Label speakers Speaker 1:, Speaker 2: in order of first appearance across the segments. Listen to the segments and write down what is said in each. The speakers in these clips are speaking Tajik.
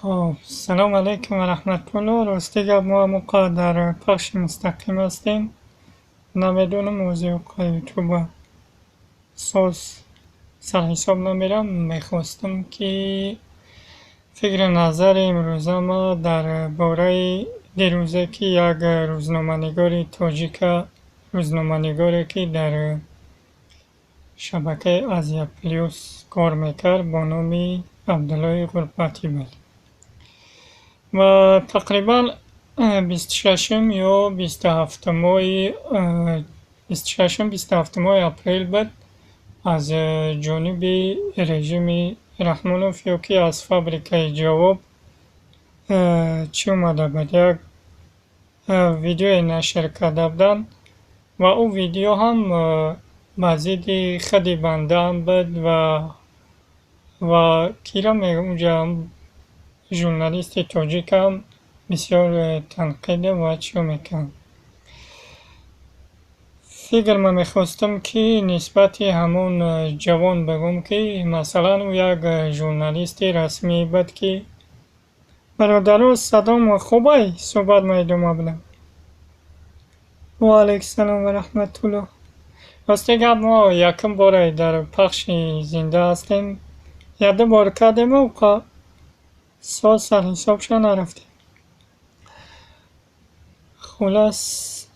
Speaker 1: Хоб, салом алейкум ва раҳматуллоҳ. Рости гап, мо ҳамоқа дар пахши мустақим ҳастем. Намедонам, ози оқа Ютуба соз сарҳисоб намерам. Мехостам, ки фикри назари имрӯза ма дар бораи дирӯзе, ки як рӯзноманигори тоҷика, рӯзноманигоре, ки дар шабакаи Азия Плюс кор мекард, бо номи Абдуллои Ғурбатӣ буд ва тақрибан 26-ум ё 27-умои, 26-ум, 27-умои апрел буд, аз ҷониби режими Раҳмонов ё ки аз фабрикаи Ҷавоб чӣ омада буд, як видеое нашр карда буданд ва ӯ видео ҳам ба зидди худи бандаам буд ва кира унҷа журналисти тоҷикам бисёр танқида ва чиё мекард. Фикр ма мехостам, ки нисбати ҳамон ҷавон бигӯм, ки масалан ӯ як журналисти расмӣ буд, ки бародаро, садом хубай, суҳбат ма идома бидам. Ва алайкум ва раҳматуллоҳ. Рости гап, мо якум боре дар пахши зинда ҳастем. Як-ду бор кардему, соз сарҳисобша нарафтем. Хулас,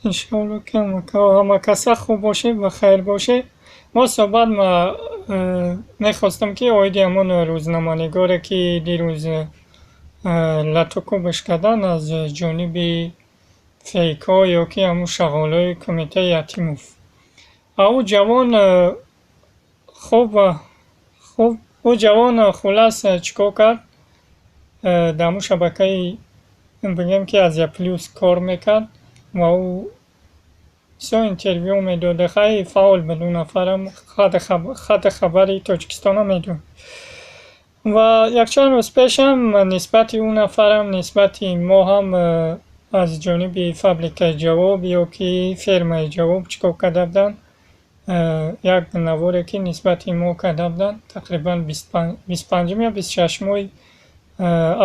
Speaker 1: иншоалло, ки ҳама каса хуб бошед ва хайр бошед. Мо суҳбат ма мехостам, ки оиди ҳамон рӯзноманигоре, ки дирӯз латукӯбаш карданд аз ҷониби фейкҳо ё ки ҳамун шағолҳои кумитаи Ятимов. А ӯ ҷавон хуб хуб, ӯ ҷавон хулас чӣ кор кард? Дар ҳамун шабакаи, бигӯем, ки Азия Плюс кор мекард ва ӯ бисёр интервю медод. Хай, фаъол буд ӯ нафарам, хати хабари Тоҷикистонро медод. Ва якчанд рӯз пешам нисбати ӯ нафарам, нисбати мо ҳам аз ҷониби фабрикаи Ҷавоб ё ки фермаи Ҷавоб чӣ кор карда буданд? Як наворе, ки нисбати мо карда буданд, тақрибан 25-ум ё 26-умои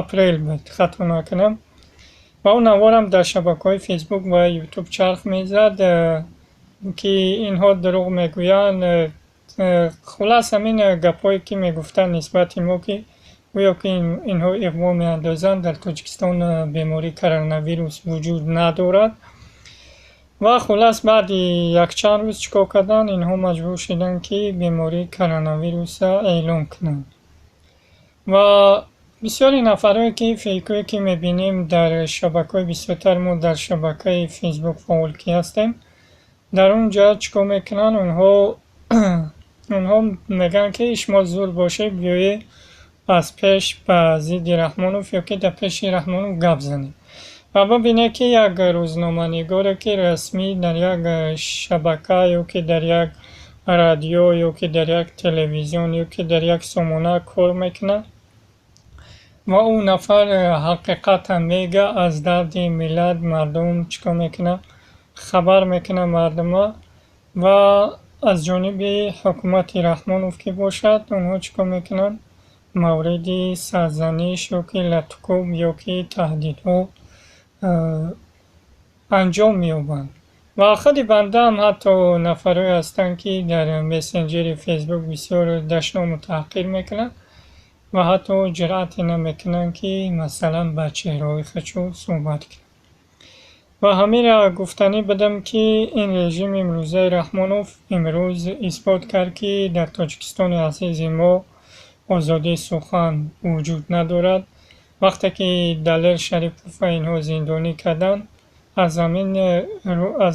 Speaker 1: апрел буд, хато накунам. Ва он наворам дар шабакаҳои Фейсбук ва Ютуб чарх мезад, ки инҳо дурӯғ мегӯянд. Хулас, ҳамин гапҳое, ки мегуфтанд нисбати мо, ки гӯё ки инҳо иғво меандозанд, дар Тоҷикистон бемории коронавирус вуҷуд надорад. Ва хулас, баъди якчанд рӯз чӣ кор карданд? Инҳо маҷбур шуданд, ки бемории коронавирусро эълон кунанд. Ва бисёри нафарое, ки фейкҳое, ки мебинем дар шабакаҳои, бисёртар мо дар шабакаи Фейсбук фаъол ки ҳастем, дар он ҷо чӣ кор мекунанд? Онҳо мегӯянд, ки шумо зур бошед, биёед, аз пеш ба зидди Раҳмонов ё ки дар пеши Раҳмонов гап занед. Ва бибинед, ки як рӯзноманигоре, ки расмӣ дар як шабака ё ки дар як радио ё ки дар як телевизион ё ки дар як сомона кор мекунад ва ӯ нафар ҳақиқатан мега, аз дарди миллат, мардум чӣ кор мекунад, хабар мекунад мардума, ва аз ҷониби ҳукумати Раҳмонов ки бошад, онҳо чӣ кор мекунанд? Мавриди сарзаниш ё ки латукӯб ё ки таҳдидҳо анҷом меёбанд. Ва худи бандаам ҳатто нафарое ҳастанд, ки дар мессенҷери Фейсбук бисёр дашному таҳқир мекунанд ва ҳатто ҷуръате намекунанд, ки масалан ба чеҳраҳои худшон суҳбат кунанд. Ва ҳаминро гуфтанӣ будам, ки ин режими имрӯзаи Раҳмонов имрӯз исбот кард, ки дар Тоҷикистони азизи мо озодии сухан вуҷуд надорад. Вақте ки Далер Шарипова инҳо зиндонӣ карданд, аз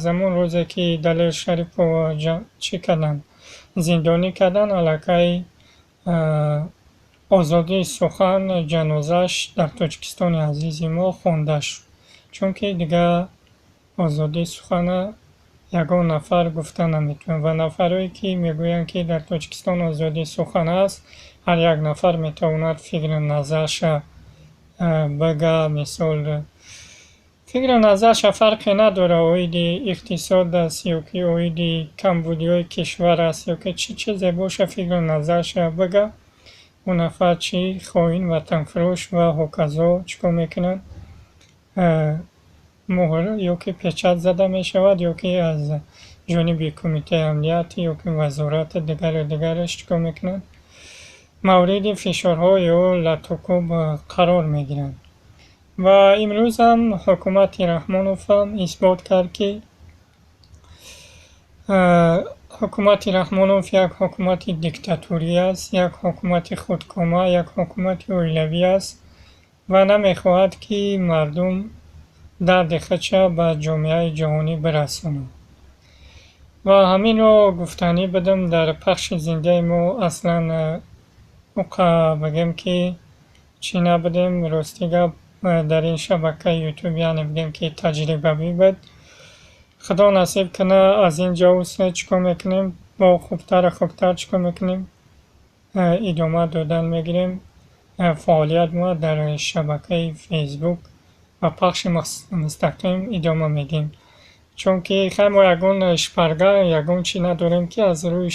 Speaker 1: ҳамон рӯзе, ки Далер Шарипова чӣ карданд, зиндонӣ карданд, аллакай озодии сухан ҷанозааш дар Тоҷикистони азизи мо хонда шуд, чунки дигар озодии сухана ягон нафар гуфта наметавонад. Ва нафарое, ки мегӯянд, ки дар Тоҷикистон озодии сухан аст, ҳар як нафар метавонад фикру назарша бага, мисол, фикру назарша фарқе надорад, оиди иқтисод аст ё ки оиди камбудиҳои кишвар аст ё ки чӣ чизе боша, фикру назарша бага. Ӯ нафар чӣ хоин, ватанфурӯш ва ҳоказо чӣ кор мекунанд? Муҳр ё ки печать зада мешавад, ё ки аз ҷониби Кумитаи амният ё ки вазорати дигару дигараш чӣ кор мекунанд? Мавриди фишорҳо ё латукӯб қарор мегиранд. Ва имрӯзам ҳукумати Раҳмоновам исбот кард, ки ҳукумати Раҳмонов як ҳукумати диктатурӣ аст, як ҳукумати худкома, як ҳукумати оилавӣ аст ва намехоҳад, ки мардум дарди худша ба ҷомеаи ҷаҳонӣ бирасонад. Ва ҳаминро гуфтанӣ будам дар пахши зиндаи мо. Аслан уқа бигем, ки чӣ набудем, рости гап, дар ин шабакаи Ютуб, яъне бигем, ки таҷрибавӣ буд. Худо насиб кунад, аз ин ҷо чӣ кор мекунем, бо хубтару хубтар чӣ кор мекунем, идома додан мегирем фаъолият мо дар шабакаи Фейсбук ва пахши мустақим идома медиҳем, чунки хай мо ягон шпаргал, ягон чӣ надорем, ки аз рӯи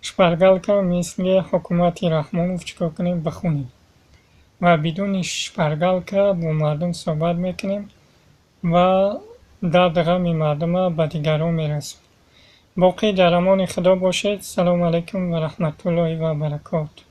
Speaker 1: шпаргалка мисли ҳукумати Раҳмонов чӣ кор кунем, бихонем, ва бидуни шпаргалка бо мардум суҳбат мекунем ва дарду ғами мардума ба дигарон мерасонем. Боқӣ дар амони Худо бошед. Салому алайкум ва раҳматуллоҳи ва баракоту.